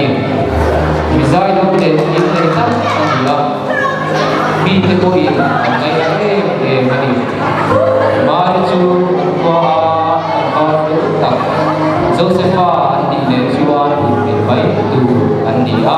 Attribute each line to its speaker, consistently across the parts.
Speaker 1: ni. Mi zaidam leh innei tak a ni a, mite pawhin an ngaina em em a ni. Mari chu an khua a an va fel tak, Josefa an tih leh chuan inneih mai tur an ni a.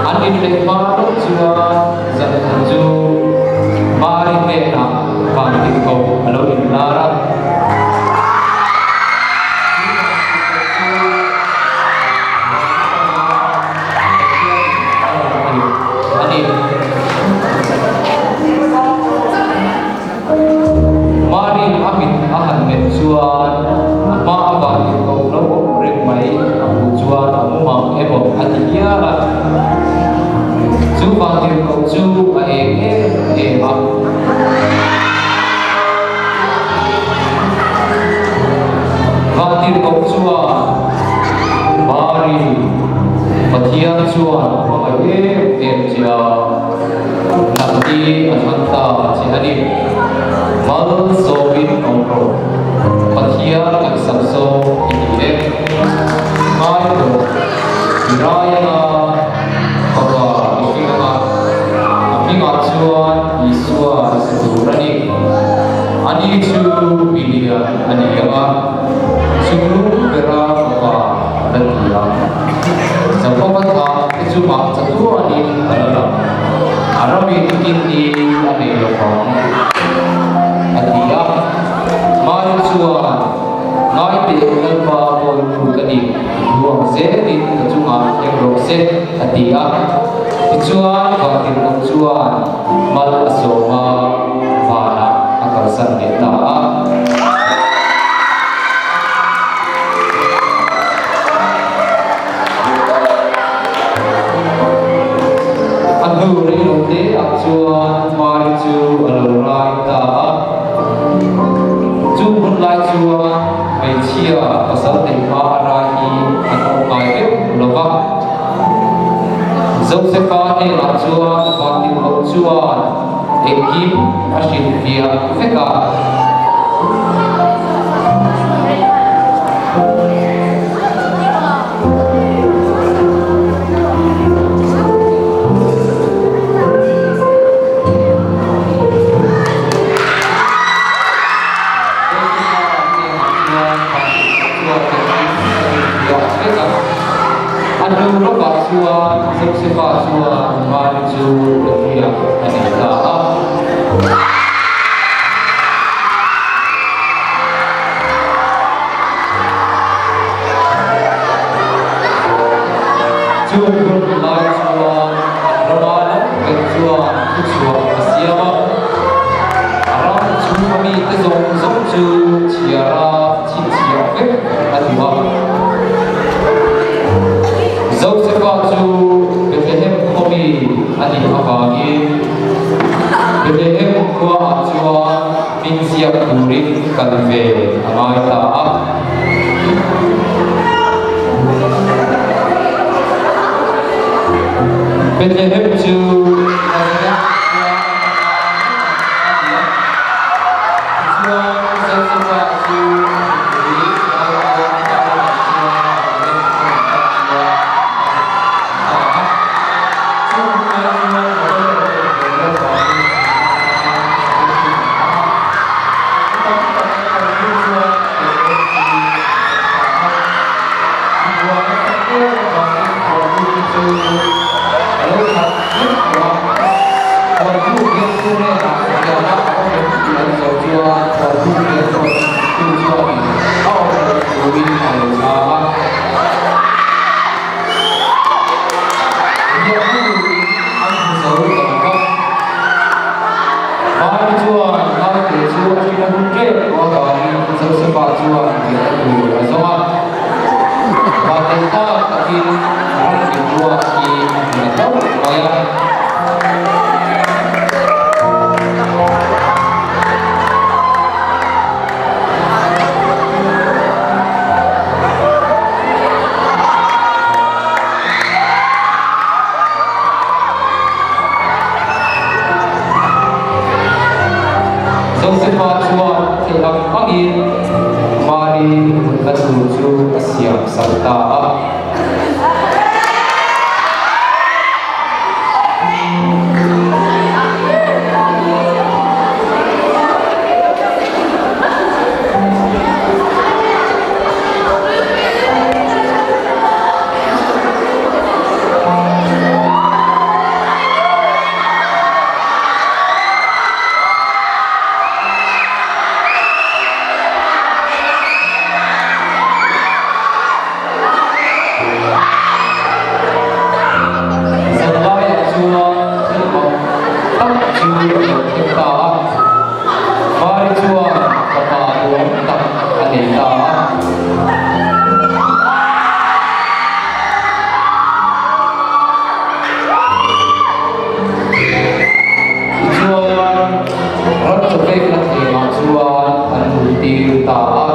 Speaker 1: An inneih hma loh chuan zan khat chu Mari hnenah vantirhkoh a lo inlar a. A ni. Mari a mit a han melh chuan a hma a vantirhkoh lo awm reng mai a hmuh chuan a mu mang emaw a ti hial a. Chu vantirhkoh chu a eng em em a. Vantirhkoh chuan Mari, Pathian chuan a hmangaih em em che a, nangni a thlang ta che a ni. Malsawmin awm rawh, Pathian ngaihsak zawng i ni e. Ngai rawh, i rai anga fapa mihring anga a hmingah chuan Isua sa tur a ni. Ani chu milian a ni ang a, chunglung bera fapa a la ti ang. Jakoba thah te chungah chatuanin a la lang, a ramin kin ni a nei lo vang, a ti a. Mari chuan, Ngaite Lalpa Bawitu ka ni, ruang zelin ka chungah thleng rawh se, a ti a. Tichuan, Vantirhkoh chuan mal a sawm a, vanah a kalsan leh ta a. A hnu reilo te ah chuan Mari chu a lo rai ta a. Chu hun lai chuan hmeichhia pasal neih hma a rai hi an awm ngai deuh lo va. Josefa hnenah chuan Vantirhkoh chuan engkim a hrilhfiah vek a. A hnu lawkah chuan Josefa chuan Mari chu nupuiah a nei ta a. Chung hun lai chuan rama lam ber chuan thuchhuah a siam a, a ram chhunga mite zawng zawng chu chhiara chhinchhiah vek a duh a. Josefa chu Bethlehem khawmi a nih avangin Bethlehem khuaah chuan Min ziak turin kal ve a ngai ta a. Bethlehem chu Nazareth khua atanga a ni a. Tichuan Josefa chu a nupui Maria Maria chuan Bethlehem khaw lam pan chuan a kal ta a. Chung hunlai chuan motor a awm ve lo vangin Mari chuan naute chu a hrin a hun ṭep tawh avangin Josefa chuan riahna tur a zawng a. Vantei tak takin ram inruak hi a hmu ta hlauh mai a. Josefa chuan theih ang angin Mari mutna tur chu a siam sak ta a. Zanlaiah chuan thil mak tak chu a lo thleng ta a, Mari chuan fapa duang tak a nei ta a. Tichuan, ram chawpekna thlemah chuan an hmuhtir ta a.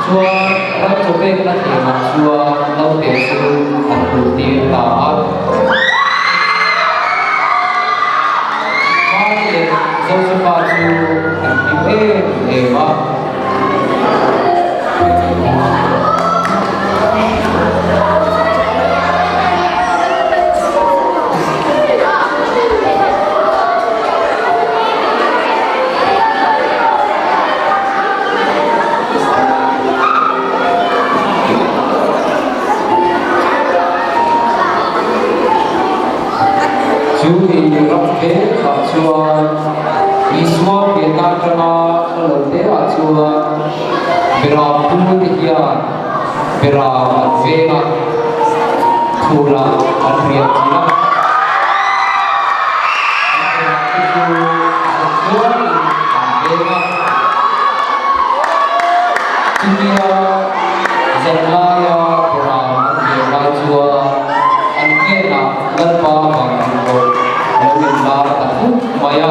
Speaker 1: Chuan ram chawpekna thlemah chuan naute chu an hmuhtir ta a. Mari leh Josefa chu an hlim em em a. Chu i ram vekah chuan Isua pianna atanga a lo teah chuan Beram pute hian Beram an veng a, phurah an riah chilh a. An beram te chu zan chuangin an veng a. Chutia zan laia beram an veng lai chuan an hnenah Lalpa Vantirhkoh lo inlar ta thut mai a.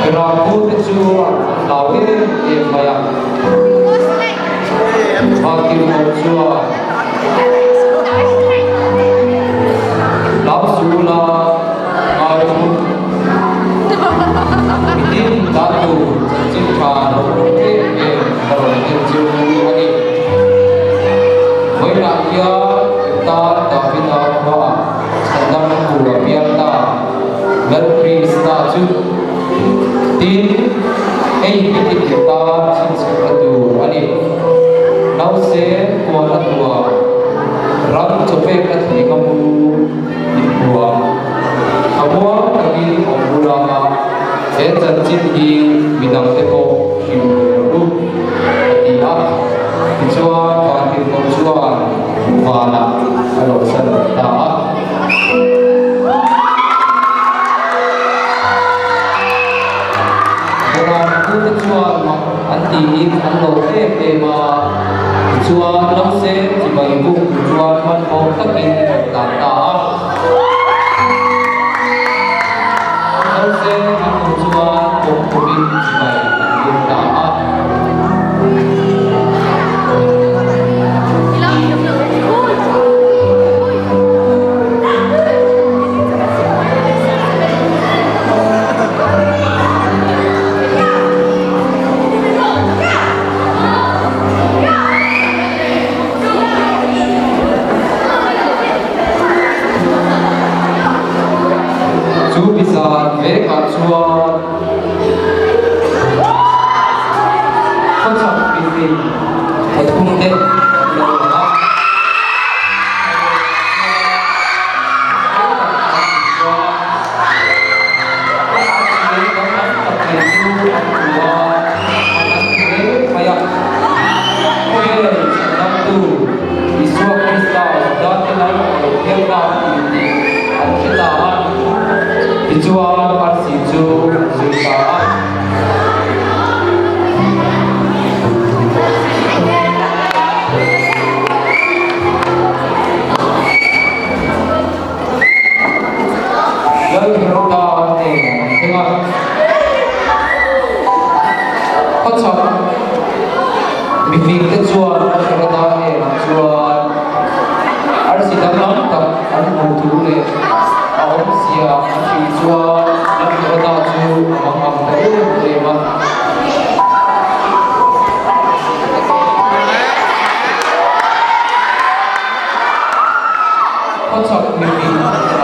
Speaker 1: Rampu te chu an hlau em em mai a. Vantirhkoh chuan Hlau Sula ngai thu mitin tan tur chanchin tha lo awm em em ka rawn en chu a ni. Vawiinah hian tan Davida khuaah chhandam tur a piang ta. Lal Krista chu tin hei hi ti tur tan chhinchhiahna tur a ni. Nause kuan a tuam, ram chawpekna thing a mu inhuam. A muang takin awm bula he chanchin hi midangte pawh hrilh ve rawh u, a ti a. Tichuan Vantirhkoh chuan vanah a lo san ta a. Beram pute chuan mak an tiin an lo em em a, tichuan nausên chibai buk tur chuan hmanhmawh takin an tlan ta a. Nausên an hmuh chuan pawm khawpin chibai an buk ta a. Chu mi zan vekah chuan. Arsi chu an zui ta a. Lal Heroda hnenah an thleng a. Khawchhak mifingte chuan Lal Heroda hnenah chuan arsi danglam tak an hmuh thu leh a awmzia an hrilh chuan Lal Heroda chu a mangang ta em em a. Khawchhak mipui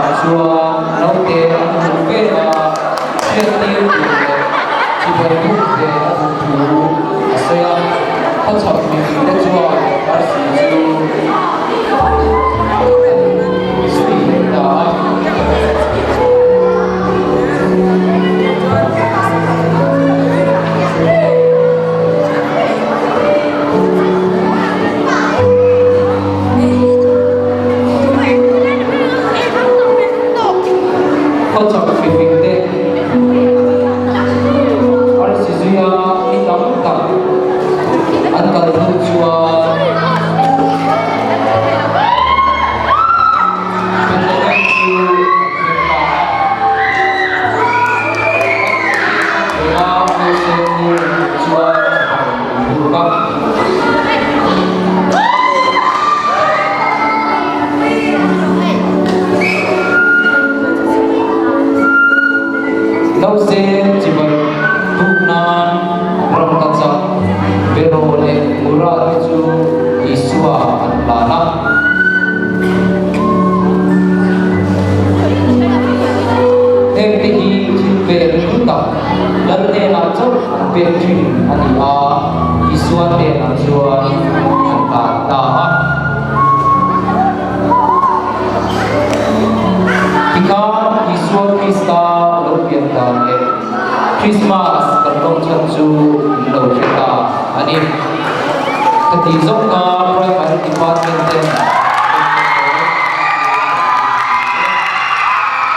Speaker 1: ah chuan naute an hmuh ve a, hriattir tur leh chibai buk ve a duh thu a sawi a. Khawchhak mipui te chuan arsi chu an zui leh ta a. Khawchhak mifing te arsi zuia mi tam tak an kal hnu chuan Bethlehem chu an thleng ta a. Tunga Mose nu chuan chibai an buk a. Nausem chibai buk nan rangkachak beraw leh mura te chu Isua an hlan a. Hengte hi thil pek hlu tak Lal hnenah chauh an pek thin a ni a, Isua hnenah chuan an hlan ta a. Tikhan Isua Krista lo pian dan leh Krismas kan lawm chhan chu in lo hre ta a ni. Ka tih zawk kha Primary Department ten.